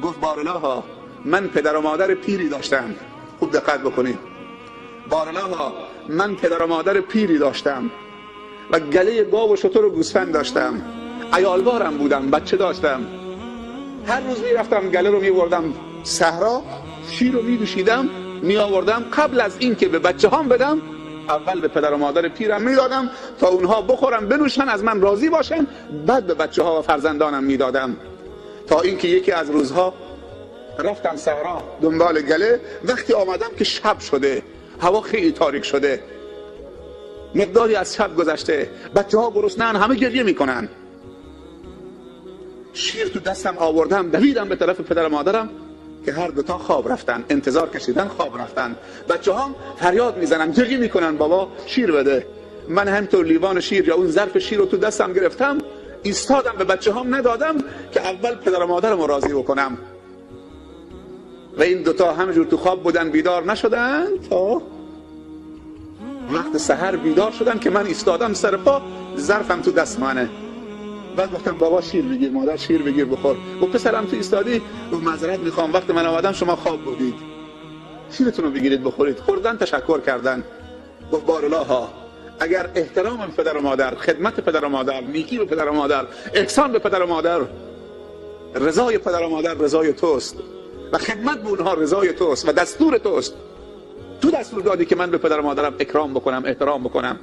گفت بارالله من پدر و مادر پیری داشتم. خوب دقت بکنید. بارالله من پدر و مادر پیری داشتم و گله گاو و شتر و گوسفند داشتم، عیالبارم بودم، بچه داشتم. هر روز میرفتم گله رو میبردم صحرا، شیر رو میدوشیدم میآوردم، قبل از این که به بچه هام بدم اول به پدر و مادر پیرم میدادم تا اونها بخورن بنوشن از من راضی باشن، بعد به بچه ها و فرزندانم میدادم. تا اینکه یکی از روزها رفتم صحرا دنبال گله، وقتی آمدم که شب شده، هوا خیلی تاریک شده، مقداری از شب گذشته، بچه ها گرسنه‌ان، همه گریه میکنن. شیر تو دستم آوردم، دویدم به طرف پدر و مادرم که هر دوتا خواب رفتن، انتظار کشیدن خواب رفتن. بچه هم فریاد میزنن، گریه میکنن، بابا شیر بده. من همینطور لیوان شیر یا اون ظرف شیر رو تو دستم گرفتم، ایستادم، به بچه هم ندادم که اول پدر و مادرم رو راضی بکنم. و این دوتا همینجور تو خواب بودن، بیدار نشدن تا وقت سحر بیدار شدن که من ایستادم سر پا، ظرفم تو دست منه. بعد گفتم بابا شیر بگیر، مادر شیر بگیر بخور. گفت پسرم تو ایستادی؟ گفت معذرت میخوام، وقت من آمدم شما خواب بودید، شیرتون رو بگیرید بخورید. خوردن، تشکر کردن. گفت بارالله اگر احترام پدر و مادر، خدمت پدر و مادر، نیکی به پدر و مادر، احسان به پدر و مادر، رضای پدر و مادر رضای توست و خدمت به اونها رضای توست و دستور توست، تو دستور دادی که من به پدر و مادرم اکرام بکنم، احترام بکنم.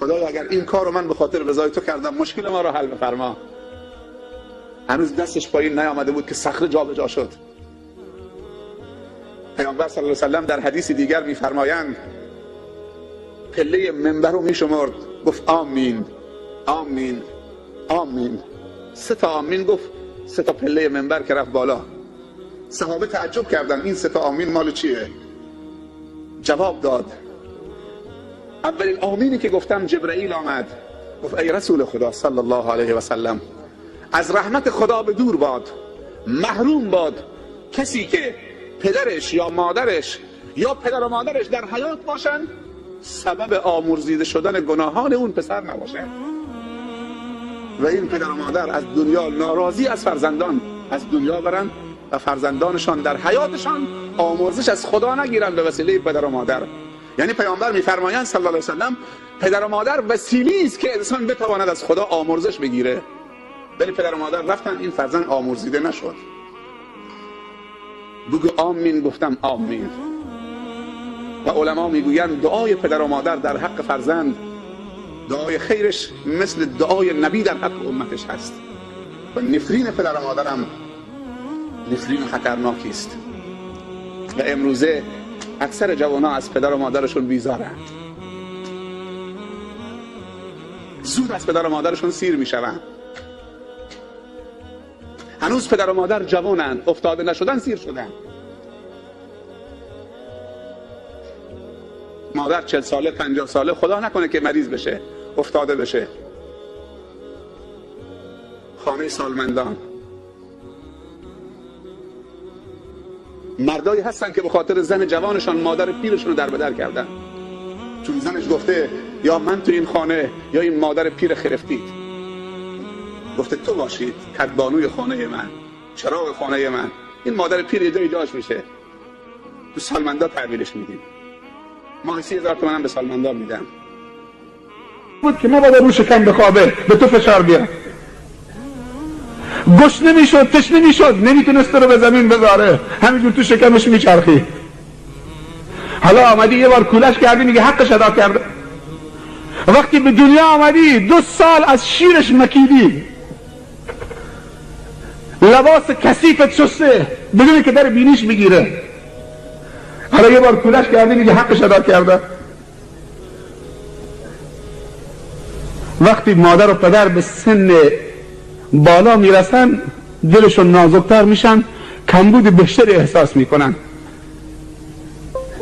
خدایا اگر این کارو من به خاطر رضای تو کردم، مشکل ما رو حل بفرما. هنوز دستش پایین نیامده بود که صخره جابجا شد. پیامبر صلی الله علیه و سلم در حدیث دیگر میفرمایند پله منبر رو میشمرد، گفت آمین آمین آمین، سه تا آمین گفت، سه تا پله منبر که رفت بالا. صحابه تعجب کردن این سه تا آمین مال چیه؟ جواب داد اولین آمینی که گفتم جبرئیل آمد، گفت ای رسول خدا صلی الله علیه و سلم، از رحمت خدا به دور باد، محروم باد کسی که پدرش یا مادرش یا پدر و مادرش در حیات باشن، سبب آمرزیده شدن گناهان اون پسر نباشه. و این پدر و مادر از دنیا ناراضی از فرزندان از دنیا برن و فرزندانشان در حیاتشان آمرزش از خدا نگیرن به وسیله پدر و مادر. یعنی پیامبر میفرمایند صلی الله علیه و سلم پدر و مادر وسیله است که انسان بتواند از خدا آمرزش بگیره. ولی پدر و مادر رفتن، این فرزند آمرزیده نشد. بگو آمین، گفتم آمین. و علما میگویند دعای پدر و مادر در حق فرزند، دعای خیرش مثل دعای نبی در حق امتش هست. و نفرین پدر و مادرم نفرین خطرناکی است. و امروزه اکثر جوان‌ها از پدر و مادرشون بیزارند، زود از پدر و مادرشون سیر میشوند. هنوز پدر و مادر جوانند، افتاده نشدن سیر شدن. مادر 40 ساله 50 ساله، خدا نکنه که مریض بشه، افتاده بشه. خانه سالمندان، مردایی هستن که به خاطر زن جوانشان مادر پیرشون رو در بدر کردن، چون زنش گفته یا من تو این خانه یا این مادر پیر خرفتید. گفته تو باشید کدبانوی خانه من، چراغ خانه من. این مادر پیر یه جایی جاش میشه، تو سالمندا تحویلش میدیم. ماهی 30,000 تومنم به سالمندا میدم. بود که مبادا رو شکم بخوابه به تو فشار بیاد. گشنه میشد، تشنه میشد، نمیتونست رو به زمین بذاره، همینجور تو شکمش میچرخی. حالا آمدی یه بار کولش کردی، میگه حقش ادا کرده. وقتی به دنیا آمدی 2 سال از شیرش مکیدی، لباس کثیفت شسته بدون که در بینیش بگیره. حالا یه بار کولش کردی، میگه حقش ادا کرده. وقتی مادر و پدر به سن بالا میرسن، دلشون نازکتر میشن، کمبود بیشتری احساس میکنن،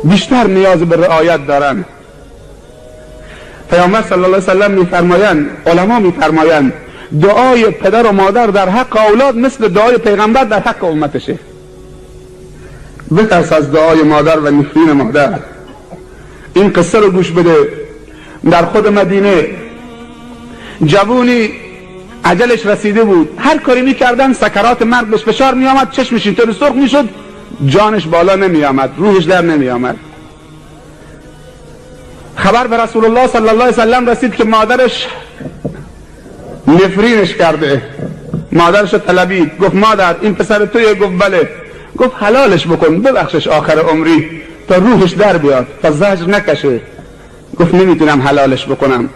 بیشتر نیاز به رعایت دارن. پیامبر صلی الله علیه و سلم میفرمایند، علما میفرمایند دعای پدر و مادر در حق اولاد مثل دعای پیغمبر در حق امتشه. بترس از دعای مادر و نفرین مادر. این قصه رو گوش بده. در خود مدینه جوونی عجلش رسیده بود، هر کاری میکردن سکرات مرگ بهش فشار میآمد، چشمش اینطور سرخ میشد، جانش بالا نمیآمد، روحش در نمیآمد. خبر به رسول الله صلی الله علیه وسلم رسید که مادرش نفرینش کرده. مادرش طلبید، گفت مادر این پسر تویه؟ گفت بله. گفت حلالش بکن، ببخشش آخر عمری تا روحش در بیاد، تا زجر نکشه. گفت نمیتونم حلالش بکنم،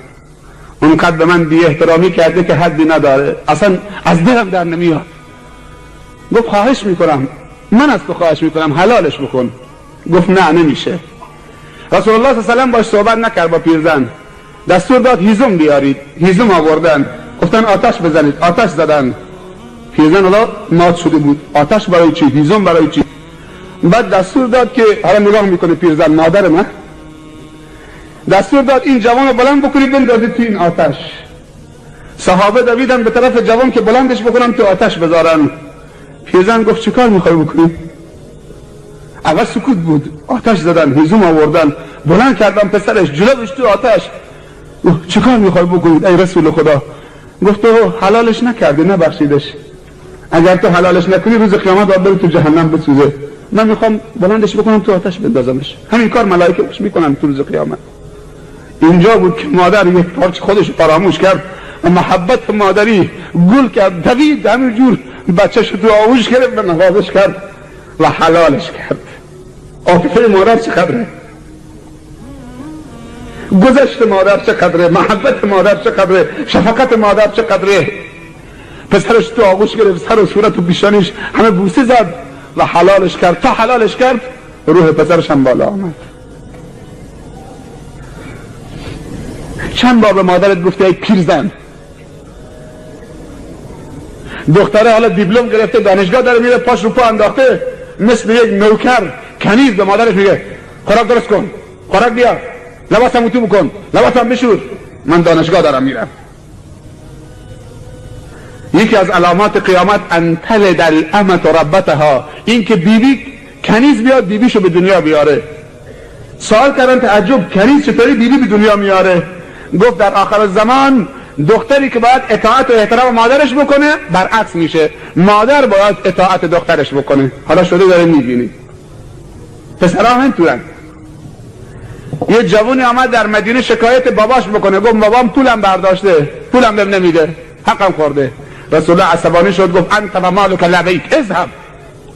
اونقدر به من بی احترامی کرده که حدی نداره، اصلا از دلم در نمیاد. گفت خواهش میکنم، من از تو خواهش میکنم حلالش بکن. گفت نه نمیشه. رسول الله صلی الله علیه و سلم باش صحبت نکرد با پیرزن، دستور داد هیزم بیارید. هیزم آوردن، گفتن آتش بزنید. آتش زدن. پیرزن حالا مات شده بود، آتش برای چی، هیزم برای چی؟ بعد دستور داد که حالا نگاه میکنه پیرزن، مادر من، دستور داد این جوان رو بلند بکنید بندازید تو این آتش. صحابه دویدن به طرف جوان که بلندش بکنن تو آتش بذارن. پیرزن گفت چیکار میخوای بکنی؟ اول سکوت بود، آتش زدن، هیزم آوردن، بلند کردن پسرش، جلوش تو آتش. چیکار میخوای بکنید ای رسول خدا؟ گفت تو حلالش نکردی، نبخشیدش، اگر تو حلالش نکنی روز قیامت باید بری تو جهنم بسوزه. من میخوام بلندش بکنم تو آتش بندازمش. همین کار ملائکه باش میکنن تو روز قیامت. اینجا بود که مادر یک پارچه خودش فراموش کرد و محبت مادری گل کرد، دوید همینجور بچه‌ش تو آغوش گرفت و نوازش کرد و حلالش کرد. عاطفه مادر چقدره، گذشت مادر چقدره، محبت مادر چقدره، شفقت مادر چقدره. پسرش تو آغوش گرفت، سر و صورت و پیشانیش همه بوسه زد و حلالش کرد. تا حلالش کرد روح پسرش هم بالا آمد. چند بار به مادرت گفته ای پیرزن؟ دختره حالا دیپلم گرفته، دانشگاه داره میره، پاش رو پا انداخته، مثل یک نوکر کنیز به مادرش میگه خوراک درست کن، خوراک بیار، لباسم اتو بکن، لباسم بشور، من دانشگاه دارم میرم. یکی از علامات قیامت ان تلد الامة ربتها، این که بیبی کنیز بیاد بیبیشو به دنیا بیاره. سوال کردن تعجب، کنیز چطوری بیبی به دنیا میاره؟ گفت در آخر زمان دختری که باید اطاعت و احترام مادرش بکنه برعکس میشه، مادر باید اطاعت دخترش بکنه. حالا شده داره میبینی پسرها همینطورن. یه جوونی آمد در مدینه شکایت باباش بکنه، گفت بابام پولم برداشته، پولم بهم نمیده، حقم خورده. رسول الله عصبانی شد، گفت انت و مالک لبیک اذهب،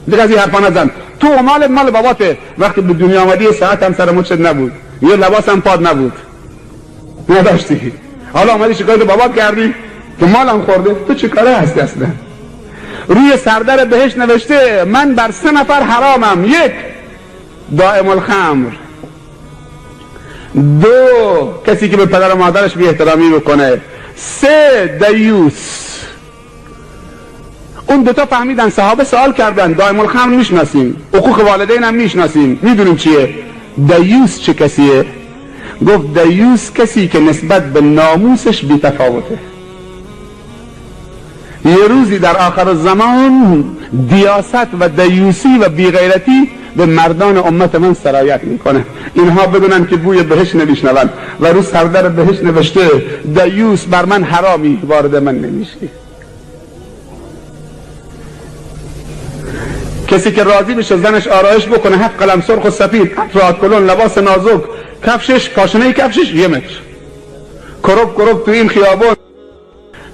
دیگه از این حرفا نزن، تو و مالت مال باباته. وقتی به دنیا آمدی یه ساعت هم سر مچت نبود، یه لباس هم پاد نبود، نداشتی، حالا آمدی شکایت بابات کردی که مالم خورده، تو چه کاره هستی اصلا؟ روی سردر بهش نوشته من بر 3 نفر حرامم، 1 دائم الخمر، 2 کسی که به پدر و مادرش بی احترامی بکنه، 3 دیوس. اون دوتا فهمیدن، صحابه سوال کردن، دائم الخمر میشناسیم، حقوق والدین هم میشناسیم، میدونیم چیه، دیوس چه کسیه؟ گفت دیوس کسی که نسبت به ناموسش بی تفاوته. یه روزی در آخر زمان دیاست و دیوسی و بیغیرتی به مردان امت من سرایت میکنه. اینها بدونن که بوی بهش نمیشنون و رو سردر بهش نوشته دیوس بر من حرامی، وارد من نمیشی. کسی که راضی بشه زنش آرایش بکنه، 7 قلم سرخ و سفید، 7 کلون، لباس نازک، کفشش کاشنه کفشش 1 متر، کرب کرب تو این خیابون.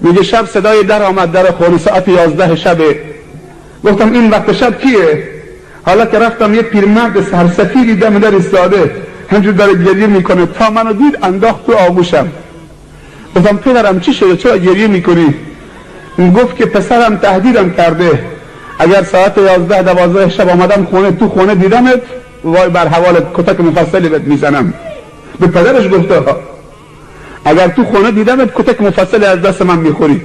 میگه شب صدای در آمد در خونه، ساعت 11 شبه. گفتم این وقت شب کیه؟ حالا که رفتم یه پیرمرد سرسفیدی دم در ایستاده، همجور داره گریه میکنه. تا منو دید انداخت تو آغوشم. گفتم پدرم چی شده، چرا گریه میکنی؟ گفت که پسرم تهدیدم کرده، اگر ساعت 11 12 شب آمدم خونه، تو خونه دیدمت، وای بر حوالت، کتک مفصلی بهت میزنم. به پدرش گفته اگر تو خونه دیدمت کتک مفصلی از دست من میخورید.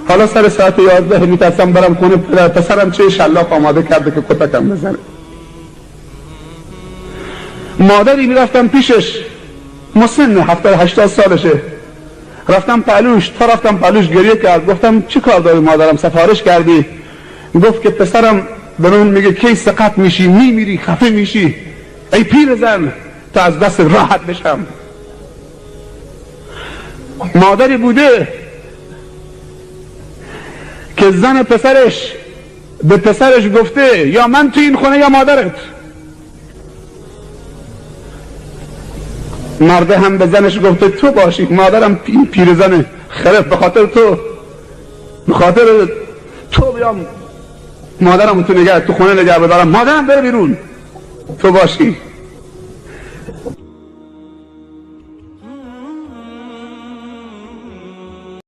حالا سر ساعت 11 میترسم برم خونه پدر، پسرم چه شلاق آماده کرده که کتکم بزنه. مادری میرفتم پیشش، مسن 70 80 سالشه، رفتم پهلوش، تا رفتم پهلوش گریه کرد. گفتم چی کار داری مادرم، سفارش کردی؟ گفت که پسرم به من میگه کی سقط میشی، میمیری، خفه میشی، ای پیر زن، تا از دست راحت بشم. مادری بوده که زن پسرش به پسرش گفته یا من تو این خونه یا مادرت. مرده هم به زنش گفته تو باشی، مادرم این پیرزنه خرف، به خاطر تو، به خاطر تو بیام مادرم تو نگه تو خونه نگه بدارم، مادرم بره بیرون، تو باشی.